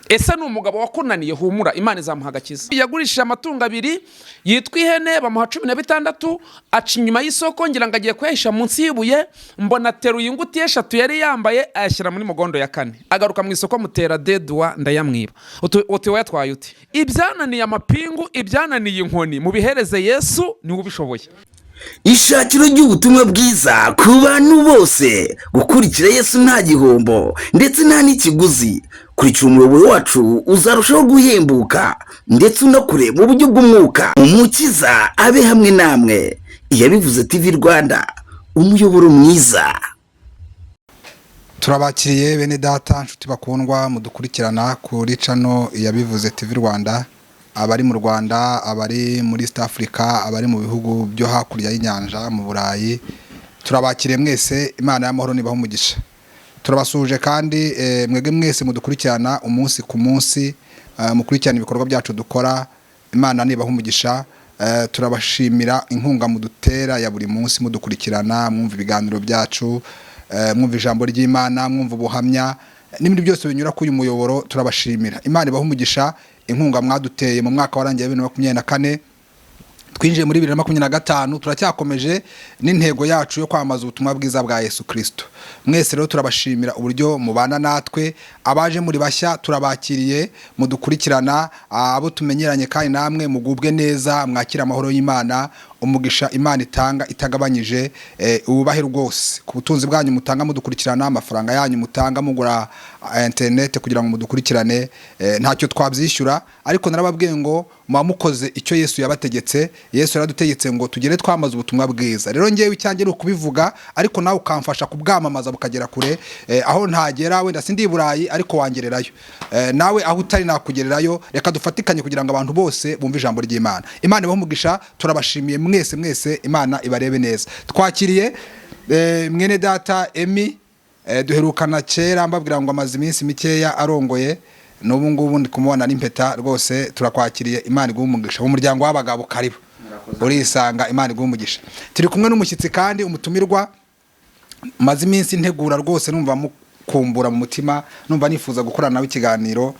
Ese ni umugabo wakunaniye? Humura, Imana izamuha agakiza. Yagurishije amatungo abiri yitwa ihene, bamuha 16, aca inyuma y'isoko, ngira ngo agiye kuyahisha munsi y'ibuye, mbona ateruye ingutiya eshatu yari yambaye, ayashyira muri mugondo ya kane, agaruka mu isoko, mutera deduwa, ndayamwiba. Uti wayatwaye uti? Ibyananiye amapingu, ibyananiye inkoni, mubihereze Yesu, niwe ubishoboye. Ishakiro ry'ubutumwa bwiza ku bantu bose. Gukurikira Yesu nta gihombo ndetse nta n'ikiguzi. Kurikira umuyoboro wacu, uzarushaho guhembuka ndetse unakure mu buryo bw'umwuka. Umukiza abe hamwe namwe. Iyabivuze TV Rwanda, umuyoboro mwiza. Turabakiriye bene data, nshuti bakundwa mudukurikirana kuri channel Yabivuze TV Rwanda, abari mu Rwanda, abari muri East Africa, abari mu bihugu byo hakurya y'inyanja mu Burayi, turabakiriye mwese. Imana y'amahoro nibaho umugisha. Turabasuhuje kandi mwebwe mwese mudukurikirana umunsi ku munsi, mukurikirana ibikorwa byacu dukora, Imana nibaho umugisha. Turabashimira inkunga mudutera ya buri munsi, mudukurikirana, mwumva ibiganiro byacu, mwumva ijambo ry'Imana, mwumva ubuhamya n'ibindi byose binyura kuri uyu muyoboro. Turabashimira, Imana ibahe umugisha inkunga mwaduteye mu mwaka warangiye 2024. Twinjiye muri 2025, turacyakomeje n'intego yacu yo kwamamaza ubutumwa bwiza bwa Yesu Kirisito. Mwese rero turabashimira uburyo mubana natwe. Abaje muri bashya turabakiriye, mudukurikirana, abo tumenyeranye kandi namwe mugubwe neza, mwakire amahoro y'Imana, umugisha Imana itanga itagabanyije, ububahe rwose ku butunzi bwanyu mutanga mudukurikirana, amafaranga yanyu mutanga mugura interineti kugira ngo mudukurikirane. Ntacyo twabyishyura, ariko narababwiye ngo muba mukoze icyo Yesu yabategetse. Yesu yaradutegetse ngo tugere twamaze ubutumwa bwiza. Rero ngewe icyanjye ni ukubivuga, ariko nawe ukamfasha kubwamamaza bukagera kure. Aho ntagera, wenda sindi i Burayi ariko wangererayo. Nawe aho utari nakugererayo. Reka dufatikanye kugira ngo abantu bose bumve ijambo ry'Imana. Imana ibahe umugisha. Turabashimiye mwese mwese, Imana ibarebe neza. Twakiriye mwene data Emi. Duherukana kera mbabwira ngo amaze iminsi mikeya arongoye, n'ubu ngubu ndi kumubona n'impeta rwose. Turakwakiriye, Imana iguhe umugisha. Mu muryango w'abagabo karibu, urisanga, Imana iguhe umugisha. Turi kumwe n'umushyitsi kandi umutumirwa maze iminsi ntegura rwose, numva mukumbura mu mutima, numva nifuza gukorana nawe ikiganiro.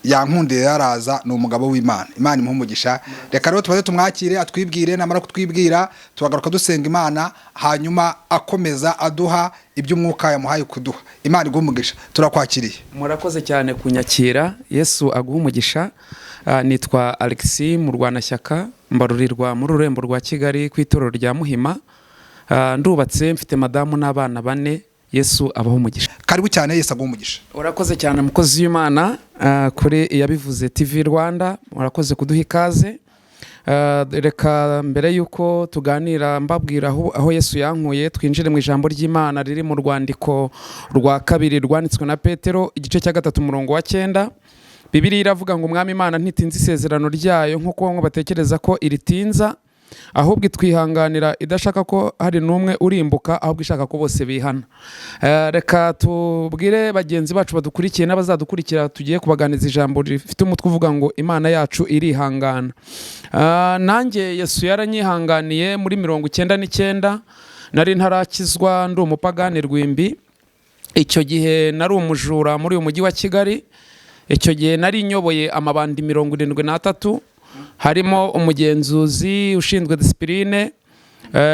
Yankundiye yaraza, ni umugabo w'Imana, Imana imuha umugisha. Reka rero tubaze tumwakire, atwibwire. Namara kutwibwira tubagaruka dusenga Imana, hanyuma akomeza aduha iby'umwuka yamuhaye kuduha. Imana iguhe umugisha, turakwakiriye. Murakoze cyane kunyakira, Yesu aguha umugisha. Nitwa Alexis Murwanashyaka, mbarurirwa muri Rurembo rwa Kigali ku itorero rya Muhima. Ndubatse, mfite madamu n'abana bane. Yesu abaho umugisha. Karibu cyane, Yesu aguhe umugisha. Urakoze cyane, mukozi w'Imana, kuri Iyabivuze TV Rwanda, murakoze kuduha ikaze. Reka mbere y'uko tuganira mbabwira aho Yesu yankuye, twinjire mu ijambo ry'Imana riri mu rwandiko rwa kabiri rwanditswe na Petero, igice cya 3, umurongo wa 9. Bibiliya iravuga ngo: "Umwami Imana ntitinza isezerano ryayo nk'uko bamwe batekereza ko iritinza, ahubwo itwihanganira idashaka ko hari n'umwe urimbuka, ahubwo ishaka ko bose bihana." Reka tubwire bagenzi bacu badukurikiye n'abazadukurikira, tugiye kubaganiza ijambo rifite umutwe uvuga ngo "Imana yacu irihangana". Nanjye Yesu yaranyihanganiye. Muri 99 nari ntarakizwa, ndi umupagani rwimbi. Icyo gihe nari umujura muri uyu mujyi wa Kigali. Icyo gihe nari nyoboye amabandi 73, harimo umugenzuzi ushinzwe disipurine,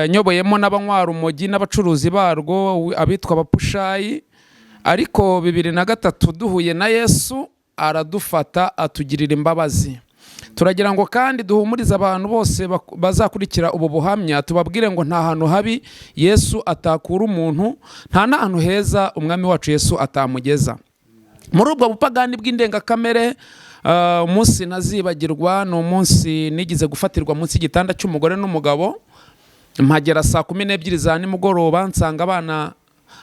nyoboyemo n'abanywa urumogi n'abacuruzi barwo, abitwa abapushayi. Ariko 2003 duhuye na Yesu, aradufata, atugirira imbabazi. Turagira ngo kandi duhumurize abantu bose bazakurikira ubu buhamya, tubabwire ngo nta hantu habi Yesu atakura umuntu, nta n'ahantu heza Umwami wacu Yesu atamugeza. Muri ubwo bupagani bw'indengakamere, umunsi ntazibagirwa ni umunsi nigize gufatirwa munsi y'igitanda cy'umugore n'umugabo. Mpagera saa 12 za nimugoroba, nsanga abana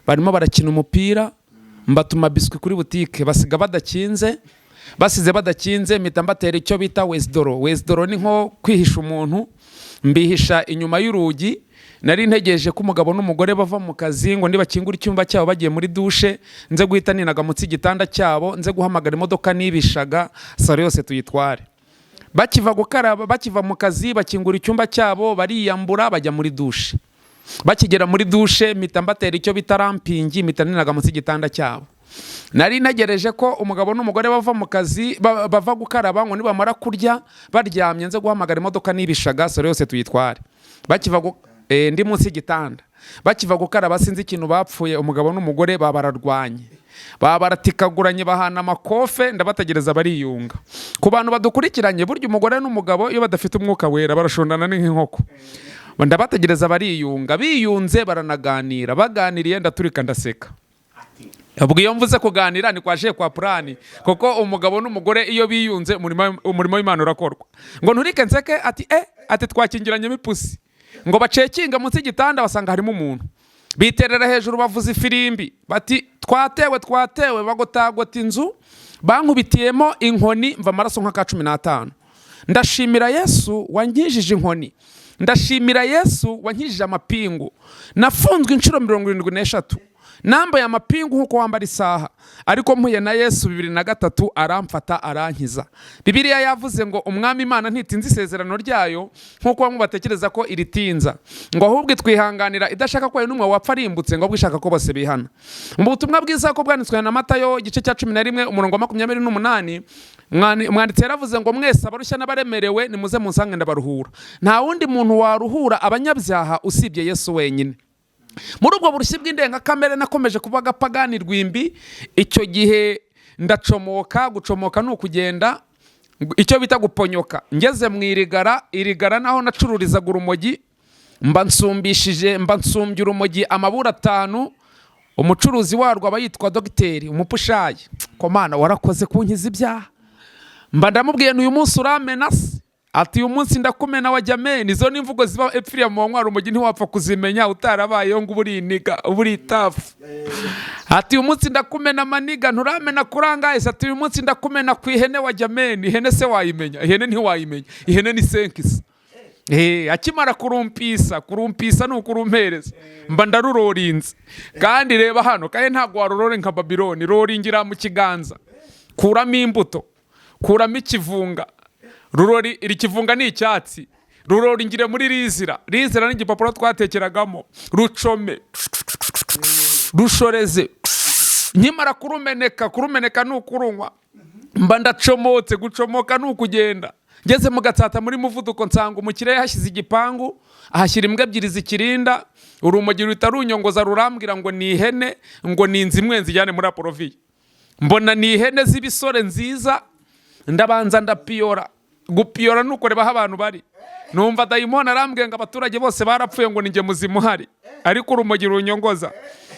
barimo barakina umupira, mbatuma biswi kuri butike, basiga badakinze. Basize badakinze, mpita mbatera icyo bita wezidoro. Wezidoro ni nko kwihisha umuntu. Mbihisha inyuma y'urugi. Nari ntegereje ko umugabo n'umugore bava mu kazi ngo nibakingura icyumba cyabo bagiye muri dushe, nze guhita ninaga munsi y'igitanda cyabo, nze guhamagara imodoka nibishaga, saro yose tuyitware. Bakiva gukaraba, bakiva mu kazi, bakingura icyumba cyabo, bariyambura, bajya muri dushe. Bakigera muri dushe, mpita mbatera icyo bita ramping, mpita ninaga munsi y'igitanda cyabo. Nari ntegereje ko umugabo n'umugore bava mu kazi, bava gukaraba, ngo nibamara kurya baryamye nze guhamagara imodoka n'ibishaga sore yose tuyitware. Bakiva ndi munsi y'igitanda, bakiva gukaraba, sinzi ikintu bapfuye, umugabo n'umugore baba bararwanye, baba baratikaguranye, bahana amakofe. Ndabategereza bariyunga. Ku bantu badukurikiranye, burya umugore n'umugabo iyo badafite Umwuka Wera barashondana, ni nk'inkoko. Ndabategereza bariyunga, biyunze baranaganira. Baganiriye ndaturika ndaseka. Ubwo iyo mvuze kuganira ni kwa je kwa purani, kuko umugabo n'umugore iyo biyunze umurimo w'Imana urakorwa. Ngo nturike nseke, ati ati twakingiranyemo ipusi. Ngo bacekinga munsi y'igitanda basanga harimo umuntu, biterera hejuru, bavuza ifirimbi bati twatewe, twatewe. Bagotagota inzu, bankubitiyemo inkoni mva amaraso nk'aka 15. Ndashimira Yesu wankijije inkoni, ndashimira Yesu wankijije amapingu. Nafunzwe inshuro 73, nambaye amapingu nk'uko wambara isaha, ariko mpuye na Yesu 2003 aramfata arankiza. Bibiliya yavuze ngo Umwami Imana ntitinze isezerano ryayo nk'uko bamwe batekereza ko iritinza, ngo ahubwo itwihanganira idashaka ko hari n'umwe wapfa arimbutse, ngo ahubwo ishaka ko bose bihana. Mu butumwa bwiza ko bwanditswe na Matayo, igice cya 11, umurongo wa 28, umwanditsi yaravuze ngo mwese abarushya n'abaremerewe nimuze munsange ndabaruhura. Nta wundi muntu waruhura abanyabyaha usibye Yesu wenyine. Muri ubwo burushyi bw'indengakamere nakomeje kuba agapagani rwimbi. Icyo gihe ndacomoka. Gucomoka ni ukugenda, icyo bita guponyoka. Ngeze mu irigara, irigara naho nacururizaga urumogi, mba nsumbishije, mba nsumbye urumogi amabura atanu. Umucuruzi warwo aba yitwa Dogiteri Umupushayi. Komana warakoze kunkiza ibyaha. Mba ndamubwiye, uyu munsi uramena se? Ati uyu munsi ndakumena wajya meni. Izo ni imvugo ziba epfiriya mu banywa urumogi, ntiwapfa kuzimenya utarabayeho ngo uba uri iniga, uba uri itafu. Ati uyu munsi ndakumena maniga. Nturamena kurangaye se? Ati uyu munsi ndakumena ku ihene wajya meni. Ihene se wayimenya? Ihene ntiwayimenya, ihene ni senkisa. Akimara kurumpisa, kurumpisa ni ukurumpereza, mba ndarurorinze. Kandi reba hano, kandi ntabwo warurore nka Babiloni, roringira mu kiganza, kuramo imbuto, kuramo ikivunga, rurori. Iri kivunga ni icyatsi, ruroringire muri rizira. Rizira ni igipapuro twatekeragamo. Rucome, rushoreze. Nkimara kurumeneka, kurumeneka ni ukurunywa, mba ndacomotse. Gucomoka ni ukugenda. Ngeze mu Gatsata muri Muvuduko, nsanga umukire yahashyize igipangu, ahashyira imbwa ebyiri zikirinda. Urumogi ruhita runyongoza, rurambwira ngo ni ihene, ngo ni inzu imwe nzijyane muri aporoviye. Mbona ni ihene z'ibisore nziza, ndabanza ndapiyora. Gupiyora ni ukureba aho abantu bari. Numva dayimoni arambwiye ngo abaturage bose barapfuye, ngo ni njye muzima uhari, ariko urumogi runyongoza.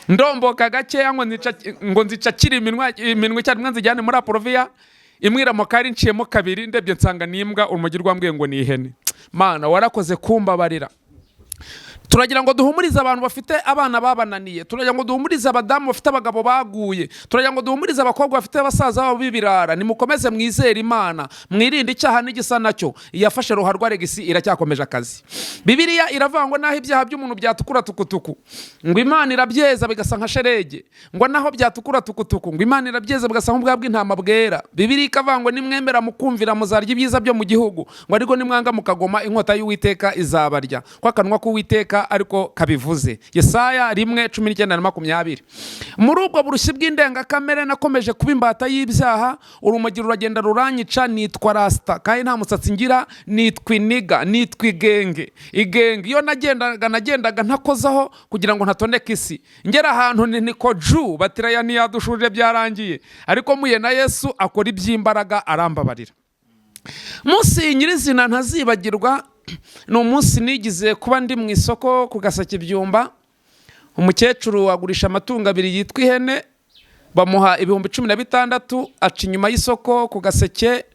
Ndomboka gakeya ngo nzicakire iminwa icyarimwe nzijyane muri aporoviya. Imwiramo kari nciyemo kabiri, ndebye nsanga n'imbwa. Urumogi rwambwiye ngo ni ihene. Mana warakoze kumbabarira. Turagira ngo duhumurize abantu bafite abana babananiye, turagira ngo duhumurize abadamu bafite abagabo baguye, turagira ngo duhumurize abakobwa bafite abasaza babo b'ibirara. Nimukomeze mwizere Imana, mwirinde icyaha n'igisa nacyo. Iyafashe Ruharwa Regisi iracyakomeje akazi. Bibiliya iravuga ngo naho ibyaha by'umuntu byatukura tukutuku, ngo Imana irabyeza bigasa nka sherege. Ngo naho byatukura tukutuku, ngo Imana irabyeza bigasa nk'ubwa bw'intama bwera. Bibiliya ikavuga ngo nimwemera mukumvira muzarya ibyiza byo mu gihugu, ngo ariko nimwanga mukagoma inkota y'Uwiteka izabarya, ko akanwa k'Uwiteka ariko kabivuze. Yesaya 1:19 na 20. Muri ubwo burushyi bw'indengakamere nakomeje kuba imbata y'ibyaha. Urumogi ruragenda ruranyica, nitwa rasita kandi nta musatsi ngira, nitwa iniga, nitwa igenge. Igenge iyo nagendaga, nagendaga ntakozaho kugira ngo ntatoneka isi. Ngera ahantu ni niko ju batiraya ntiyadushuje, byarangiye. Ariko muye na Yesu akora iby'imbaraga, arambabarira. Munsi nyirizina ntazibagirwa ni umunsi nigize kuba ndi mu isoko ku Gaseke Byumba. Umukecuru agurisha amatungo abiri yitwa ihene, bamuha 16,000. Aca inyuma y'isoko ku Gaseke,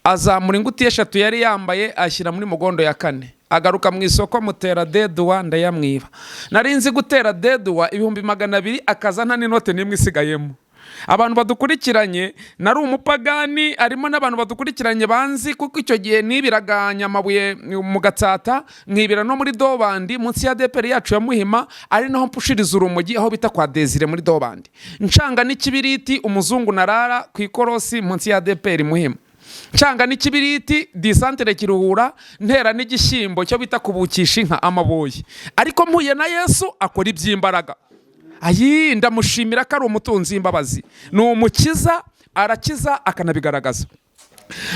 azamura ingutiya eshatu yari yambaye, ashyira muri mugondo ya kane, agaruka mu isoko, mutera deduwa, ndayamwiba. Nari nzi gutera deduwa 200,000 akaza nta n'inote n'imwe isigayemo. Abantu badukurikiranye, nari umupagani, harimo n'abantu badukurikiranye banzi, kuko icyo gihe nibiraga Nyamabuye mu Gatsata, nkibira no muri Dobandi munsi ya deperi yacu ya Muhima, ari naho mpushiriza urumogi aho bita kwa Desire muri Dobandi, ncanga n'ikibiriti umuzungu narara ku ikorosi munsi ya deperi Muhima, ncanga n'ikibiriti disantere Kiruhura, ntera n'igishyimbo cyo bita kubukisha inka amaboyi. Ariko mpuye na Yesu akora iby'imbaraga. Ayi, ndamushimira ko ari umutunzi w'imbabazi, ni umukiza, arakiza akanabigaragaza.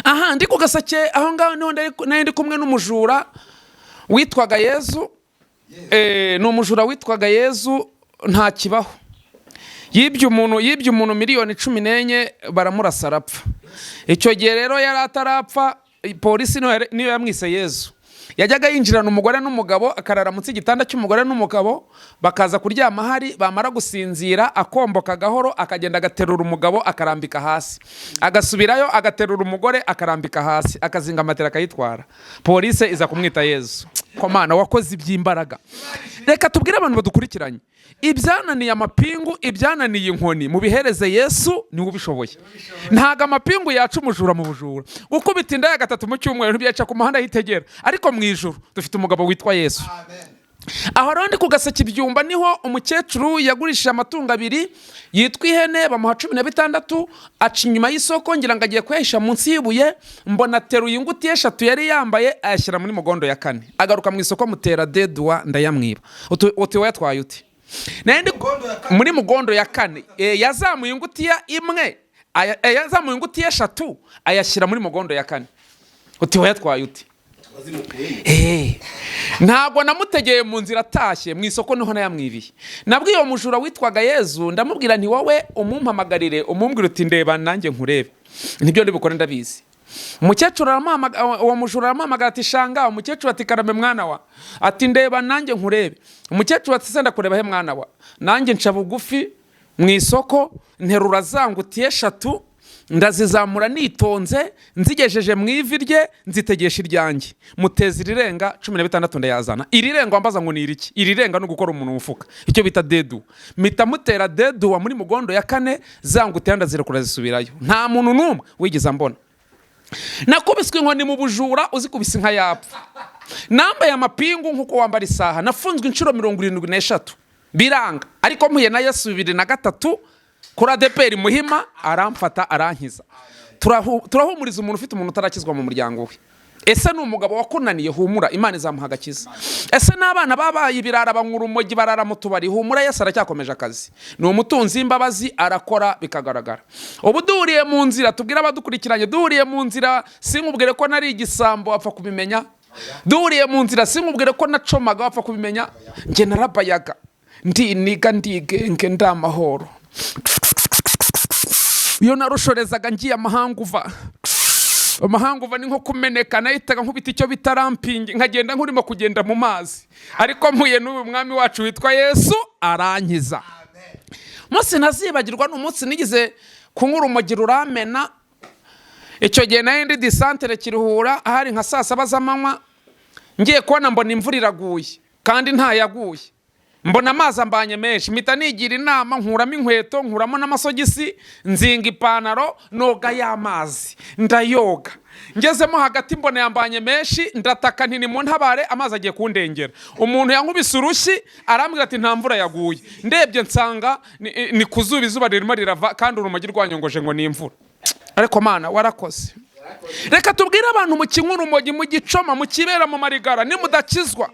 Aha ndi ku Gaseke, aho ngaho niho nari ndi kumwe n'umujura witwaga Yezu. Ni umujura witwaga Yezu, nta kibaho. Yibye umuntu miliyoni 14, baramurasa arapfa. Icyo gihe rero yari atarapfa, polisi niyo yamwise Yezu. Yajyaga yinjirana umugore n'umugabo, akarara munsi y'igitanda cy'umugore n'umugabo, bakaza kuryama ahari, bamara gusinzira akomboka gahoro, akagenda agaterura umugabo akarambika hasi, agasubirayo agaterura umugore akarambika hasi, akazinga matera akayitwara. Polisi iza kumwita Yezu. Komana wakoze iby'imbaraga. Reka tubwire abantu badukurikiranye: ibyananiye amapingu, ibyananiye inkoni, mubihereze Yesu, niwe ubishoboye. Ntabwo amapingu yaca umujura mu bujura. Gukubita inda ya gatatu mu cyumweru ntibyaca ku muhanda yitegera, ariko mu ijuru dufite umugabo witwa Yesu. Aho rero ndi ku Gaseke ibyumba, niho umukecuru yagurishije amatungo abiri yitwa ihene, bamuha 16, aca inyuma y'isoko ngira ngo agiye kuyahisha munsi y'ibuye, mbona ateruye ingutiya eshatu yari yambaye ayashyira muri mugondo ya kane, agaruka mu isoko, mutera deduwa, ndayamwiba. Uti wayatwaye uti? Nari ndi muri mugondo ya kane. Yazamuye ingutiya imwe, yazamuye ingutiya eshatu ayashyira muri mugondo ya kane. Uti wayatwaye uti? Ntabwo namutegeye mu nzira atashye mu isoko, niho nayamwibiye. Nabwiye uwo mujura witwaga Yezu, ndamubwira nti: "Wowe umumpamagarire, umumbwire uti ndeba nanjye nkurebe, nibyo ndi bukore ndabizi." Umukecuru aramuhamagara, uwo mujura aramuhamagara ati: "Shanga." Umukecuru ati: "Karame mwana wa." Ati: "Ndeba nanjye nkurebe." Umukecuru ati: "Se ndakureba he mwana wa?" Nanjye nca bugufi mu isoko, nterura za ngutiya eshatu, ndazizamura nitonze, nzigejeje mu ivi rye nzitegesha iryanjye, muteza irirenga, 16 ndayazana. Irirenga wambaza ngo ni iriki? Irirenga ni ugukora umuntu umufuka, icyo bita dedu. Mpita mutera deduwa muri mugondo ya kane, za ngutiya ndazirekura zisubirayo. Nta muntu n'umwe wigeze ambona. Nakubiswe inkoni mu bujura, uzikubise inka yapfa. Nambaye amapingu nk'uko wambara isaha. Nafunzwe inshuro 73 biranga, ariko mpuye na Yesu 2003 kuri ADEPR Muhima, aramfata arankiza. Turahumuriza umuntu ufite umuntu utarakizwa mu muryango we. Ese ni umugabo wakunaniye? Humura, Imana izamuha agakiza. Ese n'abana babaye ibirara, banywa urumogi, barara mu tubari? Humura, Yesu aracyakomeje akazi. Ni umutunzi w'imbabazi, arakora bikagaragara. Ubu duhuriye mu nzira, tubwire abadukurikiranye, duhuriye mu nzira sinkubwire ko nari igisambo, wapfa kubimenya? Duhuriye mu nzira sinkubwire ko nacomaga, wapfa kubimenya? Njye narabayaga, ndiniga, ndigenge, ndamahoro. Iyo narushorezaga ngiye amahanga, uva amahanga uva ni nko kumeneka, nahitaga nkubita icyo bita ramping, nkagenda nkurimo kugenda mu mazi. Ariko mpuye n'uyu mwami wacu witwa Yesu, arankiza. Umunsi ntazibagirwa ni umunsi nigeze kunywa urumogi ruramena. Icyo gihe nari ndi disantere Kiruhura, ahari nka saa 7 z'amanywa. Ngiye kubona mbona imvura iraguye kandi ntayaguye, mbona amazi ambanye menshi, mpita nigira inama, nkuramo inkweto, nkuramo n'amasogisi, nzinga ipantaro, noga y'amazi, ndayoga. Ngezemo hagati mbona yambanye menshi, ndataka nti: "Ni ntabare, amazi agiye kundengera." Umuntu yankubise urushyi arambwira ati: "Nta mvura yaguye." Ndebye nsanga ni ku zuba, izuba ririmo rirava, kandi urumogi rwanyongoje ngo ni imvura. Ariko Mana warakoze. Reka tubwire abantu mu kinywa urumogi, mu gicoma, mu kibera mu marigara: nimudakizwa,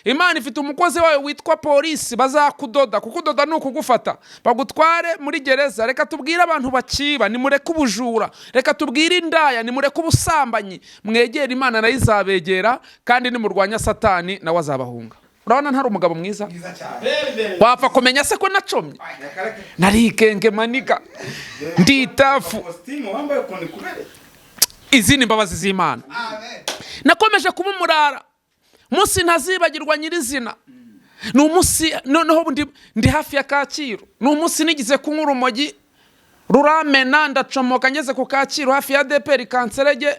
Imana ifite umukozi wayo witwa polisi, bazakudoda. Kukudoda ni ukugufata bagutware muri gereza. Reka tubwire abantu bakiba: nimureke ubujura. Reka tubwire indaya: nimureke ubusambanyi, mwegere Imana nayo izabegera, kandi nimurwanya Satani nawe azabahunga. Urabona ntari umugabo mwiza? Wapfa kumenya se ko nacomye? Narikenge maniga, nditafu. Kositimu wambaye ukuntu ikubereye. Izi ni imbabazi z'Imana. Nakomeje kuba umurara. Umunsi ntazibagirwa nyirizina ni umunsi noneho ndi hafi ya Kacyiru. Ni umunsi nigize kunywa urumogi ruramena, ndacomoka, ngeze ku Kacyiru hafi ya ADEPR Kanserege,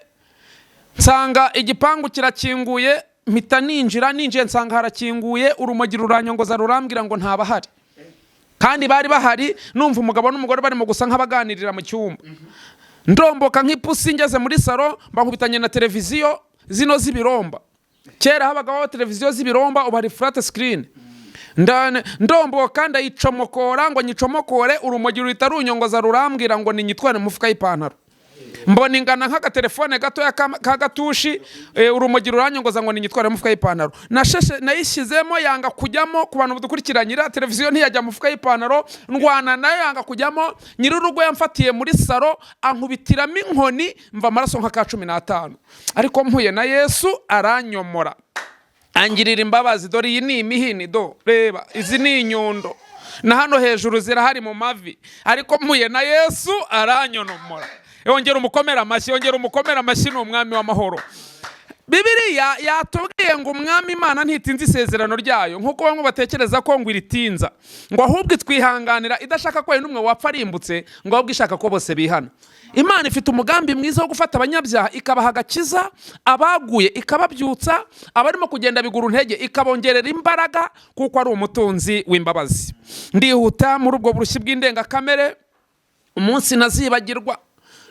nsanga igipangu kirakinguye, mpita ninjira. Ninjiye nsanga harakinguye, urumogi ruranyongoza, rurambwira ngo ntabahari, kandi bari bahari. Numva umugabo n'umugore barimo gusa nk'abaganirira mu cyumba. Ndomboka nk'ipusi, ngeze muri salo mbakubitanye na televiziyo zino z'ibiromba. Kera habagaho televiziyo z'ibiromba, ubu hari flat screen. Ndomboka ndayicomokora, ngo nyicomokore urumogi ruhita runyongoza, rurambwira ngo ninyitware mu mufuka y'ipantaro. Mbona ingana nk'agatelefone gatoya ka gatushi. Urumogi ruranyongoza ngo ninyitware mu mufuka y'ipantaro. Nasheshe nayishyizemo yanga kujyamo. Ku bantu dukurikiranye, iriya televiziyo ntiyajya mu mufuka y'ipantaro. Ndwana nayo yanga kujyamo. Nyir'urugo yamfatiye muri saro ankubitiramo inkoni, mva amaraso nka ka 15. Ariko mpuye na Yesu aranyomora, angirira imbabazi. Dore iyi ni imihini, do reba izi ni inyundo, na hano hejuru zirahari mu mavi. Ariko mpuye na Yesu aranyonomora. Yongera umukomera amashyi, yongera umukomera amashyi, ni Umwami w'amahoro. Bibiliya yatubwiye ngo Umwami Imana ntitinze isezerano ryayo nk'uko bamwe batekereza ko ngo iritinza, ngo ahubwo itwihanganira idashaka ko hari n'umwe wapfa arimbutse, ngo ahubwo ishaka ko bose bihana. Imana ifite umugambi mwiza wo gufata abanyabyaha ikabaha agakiza, abaguye ikababyutsa, abarimo kugenda bigura intege ikabongerera imbaraga, kuko ari umutunzi w'imbabazi. Ndihuta. Muri ubwo burushyi bw'indengakamere, umunsi nazibagirwa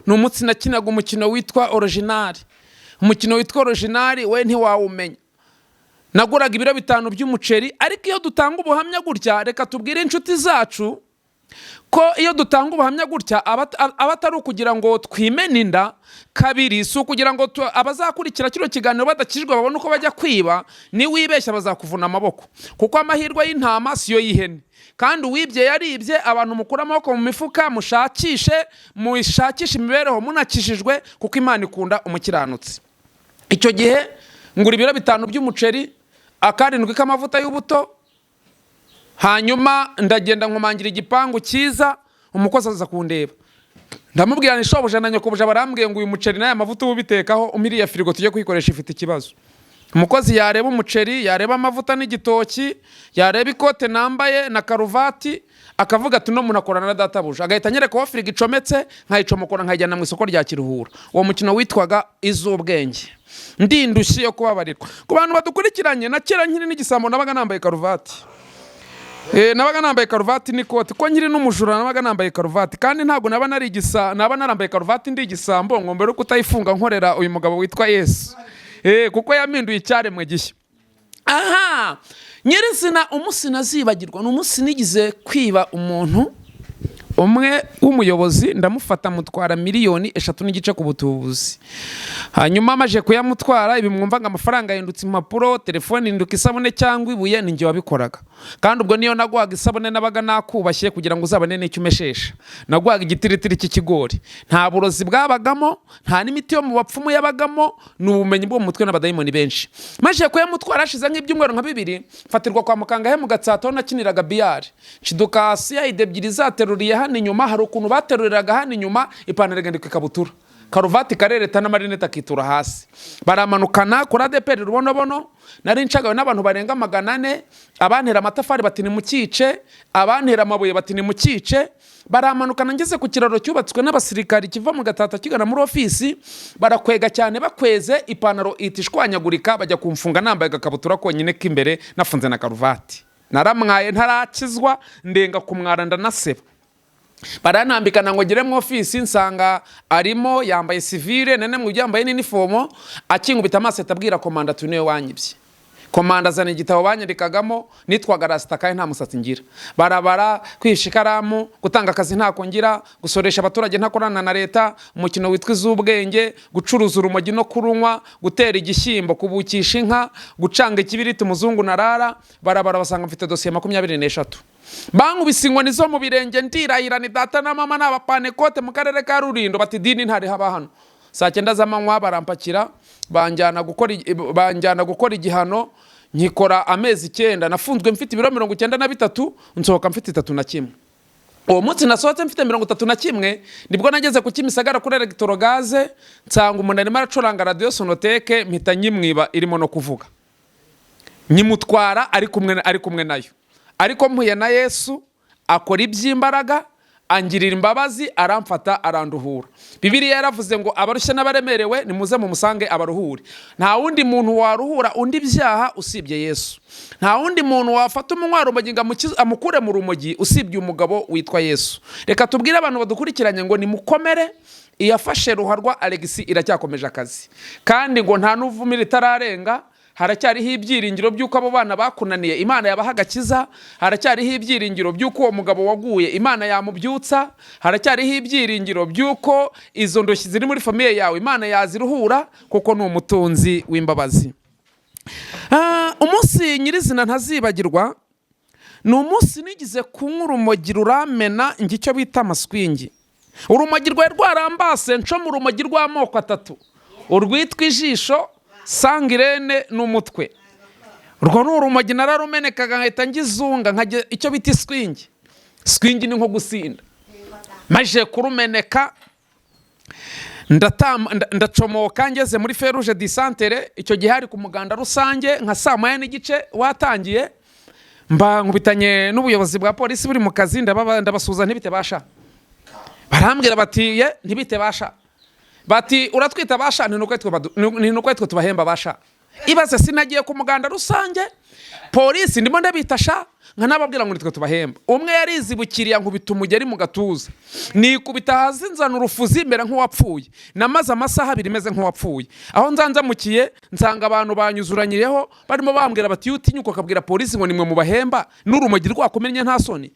ni umunsi nakinaga umukino witwa Original. Umukino witwa Original we ntiwawumenya. Naguraga ibiro 5 by'umuceri. Ariko iyo dutanga ubuhamya gutya, reka tubwire inshuti zacu ko iyo dutanga ubuhamya gutya aba atari ukugira ngo twimene inda. Kabiri, si ukugira ngo abazakurikira kino kiganiro badakijijwe babone uko bajya kwiba. Niwibeshya bazakuvuna amaboko, kuko amahirwe y'intama siyo y'ihene, kandi uwibye yaribye. Abantu mukure amaboko mu mifuka, mushakishe, mushakishe imibereho munakijijwe, kuko Imana ikunda umukiranutsi. Icyo gihe ngura ibiro 5 by'umuceri, akarindwi k'amavuta y'ubuto. Hanyuma ndagenda nkomangira igipangu cyiza. Umukozi aza kundeba, ndamubwira ni shobuja na nyokobuja barambwiye ngo uyu muceri n'aya mavuta uba ubitekaho, umiriya firigo tujye kuyikoresha ifite ikibazo. Umukozi yareba umuceri, yareba amavuta n'igitoki, yareba ikote nambaye na karuvati, akavuga ati: "Uno muntu akorana na databuja." Agahita anyereka aho firigo icometse, nkayicomokora, nkayijyana mu isoko rya Kiruhura. Uwo mukino witwaga Iz'ubwenge. Ndi indushyi yo kubabarirwa. Ku bantu badukurikiranye, na kera nkiri n'igisambo nabaga nambaye karuvati. Nabaga nambaye karuvati n'ikoti, ko nkiri n'umujura nabaga nambaye karuvati. Kandi ntabwo naba nari igisa naba narambaye karuvati ndi igisambo ngo mbere kutayifunga nkorera uyu mugabo witwa Yesu, kuko yampinduye icyaremwe gishya. Aha nyirizina, umunsi nazibagirwa ni umunsi nigize kwiba umuntu umwe w'umuyobozi. Ndamufata mutwara miliyoni 3.5 ku butubuzi. Hanyuma amaze kuyamutwara, ibi mwumva ngo amafaranga yahindutse impapuro, telefone ihinduka isabune cyangwa ibuye, ni njye wabikoraga. Kandi ubwo niyo naguhaga isabune nabaga nakubashye kugira ngo uzabone n'icyo umeshesha. Naguhaga igitiritiri cy'ikigori. Nta burozi bwabagamo, nta n'imiti yo mu bapfumu yabagamo, ni ubumenyi bwo mu mutwe n'abadayimoni benshi. Maze kuyamutwara, hashize nk'ibyumweru nka 2, mfatirwa kwa muganga he mu Gatsata aho nakiniraga biyari. Nshiduka siyayide ebyiri zateruriye hano inyuma. Hari ukuntu bateruriraga hano inyuma, ipantaro igenda ku ikabutura, karuvati karereta n'amarinete akitura hasi. Baramanukana kuri ADEPR Rubonobono. Nari nshagawe n'abantu barenga 400. Abantera amatafari bati: "Nimukice." Abantera amabuye bati: "Nimukice." Baramanukana, ngeze ku kiraro cyubatswe n'abasirikari kiva mu Gatata kigana muri ofisi, barakwega cyane. Bakweze, ipantaro ihita ishwanyagurika. Bajya kumfunga nambaye agakabutura konyine k'imbere, nafunze na karuvati. Naramwaye ntarakizwa, ndenga kumwara, ndanaseba. Baranambikana ngo ngere mu ofisi, nsanga arimo yambaye civil, nene mu yambaye n'inifomo. Akinkubita amaso ahita abwira komanda ati: "Niwe wanyibye." Komanda azana igitabo banyandikagamo. Nitwaga rasita kandi nta musatsi ngira. Barabara kwihisha ikaramu, gutanga akazi ntako ngira, gusoresha abaturage ntakorana na leta, umukino witwa Iz'ubwenge, gucuruza urumogi no kurunywa, gutera igishyimbo, kubukisha inka, gucanga ikibiriti umuzungu narara. Barabara basanga mfite dosiye 23. Bankubise inkoni zo mu birenge, ndirahira ni data na mama ni abapanekote mu karere ka Rulindo, bati dini ntari haba hano. Saa 9 z'amanywa barampakira, banjyana gukora igihano, nkikora amezi 9. Nafunzwe mfite ibiro 93, nsohoka mfite 31. Uwo munsi nasohotse mfite 31, nibwo nageze ku Kimisagara kuri Electrogaz, nsanga umuntu arimo aracuranga radiyo Sonoteke, mpita nyimwiba irimo no kuvuga, nyimutwara ari kumwe nayo. Ariko mpuye na Yesu akora iby'imbaraga, angirira imbabazi, aramfata, aranduhura. Bibiliya yaravuze ngo: "Abarushye n'abaremerewe nimuze mumusange abaruhure." Nta wundi muntu waruhura undi ibyaha usibye Yesu. Nta wundi muntu wafata umunywa rumogi ngo amukure mu rumogi usibye umugabo witwa Yesu. Reka tubwire abantu badukurikiranye ngo nimukomere. Iyafashe ruharwa Alegisi iracyakomeje akazi, kandi ngo nta n'uvumira itararenga. Haracyariho ibyiringiro by'uko abo bana bakunaniye Imana yabaha agakiza. Haracyariho ibyiringiro by'uko uwo mugabo waguye Imana yamubyutsa. Haracyariho ibyiringiro by'uko izo ndoshyi ziri muri famille yawe Imana yaziruhura, kuko ni umutunzi w'imbabazi. Umunsi nyirizina ntazibagirwa ni umunsi nigize kunywa urumogi ruramena njye, icyo bita amaswingi. Urumogi rwari rwarambase, nco mu rumogi rw'amoko atatu: urwitwa ijisho, sangirene n'umutwe. Urwo ni urumogi nararumenekaga nkahita ngizunga, nkajya icyo bita iswingi. Swingi ni nko gusinda. Maze kurumeneka ndacomoka, ngeze muri feu rouge du centre. Icyo gihe hari ku muganda rusange nka saa 1:30 watangiye, mba nkubitanye n'ubuyobozi bwa polisi buri mu kazi. Ndabasuhuza, ntibite basha. Barambwira bati: "Ye, ntibite basha." Bati: "Uratwita basha?" Ni nuko twe tubahemba basha. Ibaze, sinagiye ku muganda rusange, polisi ndimo ndabita sha, nkanababwira ngo nitwe tubahemba. Umwe yarizibukiriye nkubita umugeri mu gatuza, nikubita hasi, nzana urufuzi mbere nk'uwapfuye. Namaze amasaha 2 meze nk'uwapfuye. Aho nzanzamukiye nsanga abantu banyuzuranyireho, barimo bambwira bati: "Iyo utinyuka ukabwira polisi ngo nimwe mubahemba n'urumogi rwakumennye, nta soni?"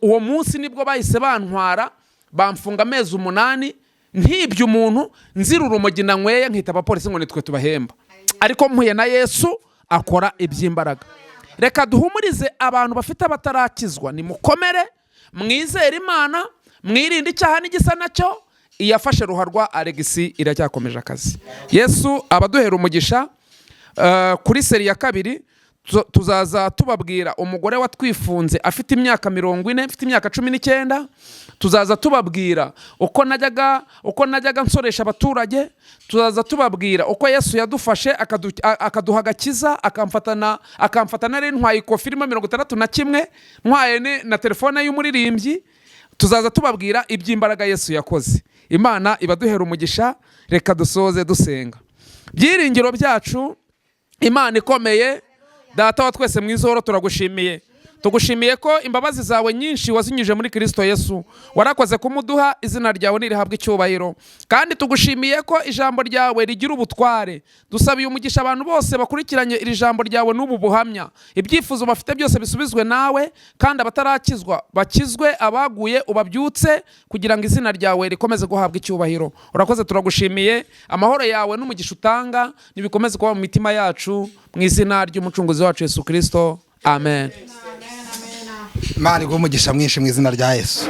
Uwo munsi nibwo bahise bantwara, bamfunga amezi 8, ntibye umuntu, nzira urumogi nanyweye, nkita abapolisi ngo nitwe tubahemba. Ariko mpuye na Yesu akora iby'imbaraga. Reka duhumurize abantu bafite abatarakizwa: nimukomere, mwizere Imana, mwirinde icyaha n'igisa nacyo. Iyafashe ruharwa Alegisi iracyakomeje akazi. Yesu abaduhera umugisha. Kuri série ya kabiri tuzaza tubabwira umugore watwifunze afite imyaka 40, afite imyaka 19. Tuzaza tubabwira uko najyaga nsoresha abaturage. Tuzaza tubabwira uko Yesu yadufashe akaduha agakiza, akamfata nari ntwaye ikofi irimo 61, ntwaye na telefone y'umuririmbyi. Tuzaza tubabwira iby'imbaraga Yesu yakoze. Imana ibaduhera umugisha. Reka dusoze dusenga. Byiringiro byacu, Imana ikomeye, Data wa twese mwiza, turagushimiye. Tugushimiye ko imbabazi zawe nyinshi wazinyujije muri Kirisito Yesu. Warakoze kumuduha, izina ryawe nirihabwa icyubahiro. Kandi tugushimiye ko ijambo ryawe rigira ubutware. Dusabiye umugisha abantu bose bakurikiranye iri jambo ryawe n'ubu buhamya. Ibyifuzo bafite byose bisubizwe nawe, kandi abatarakizwa bakizwe, abaguye ubabyutse, kugira ngo izina ryawe rikomeze guhabwa icyubahiro. Urakoze, turagushimiye. Amahoro yawe n'umugisha utanga nibikomeze kuba mu mitima yacu, mu izina ry'Umucunguzi wacu Yesu Kirisito, amen. Imana iguhe umugisha mwinshi mu izina rya Yesu.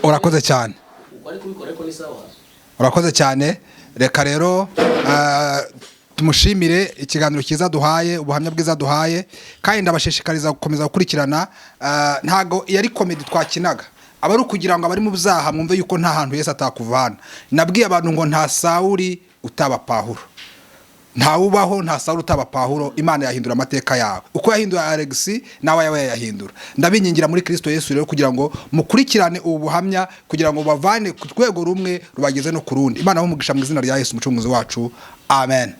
Urakoze cyane, urakoze cyane. Reka rero tumushimire ikiganiro cyiza duhaye, ubuhamya bwiza duhaye, kandi ndabashishikariza gukomeza gukurikirana. Ntago yari comedy twakinaga, aba ari ukugira ngo abari mu byaha mwumve yuko nta hantu Yesu atakuvana. Nabwiye abantu ngo nta Sawuri utaba Pawulo, ntawubaho, nta Sawuri utaba Pawulo. Imana yahindura amateka yawe uko yahinduye Alex, nawe yawe yayahindura. Ndabingingira muri Kristo Yesu rero kugira ngo mukurikirane ubu buhamya, kugira ngo bavane ku rwego rumwe rubageze no ku rundi. Imana umugisha mu izina rya Yesu Umucunguzi wacu, amen.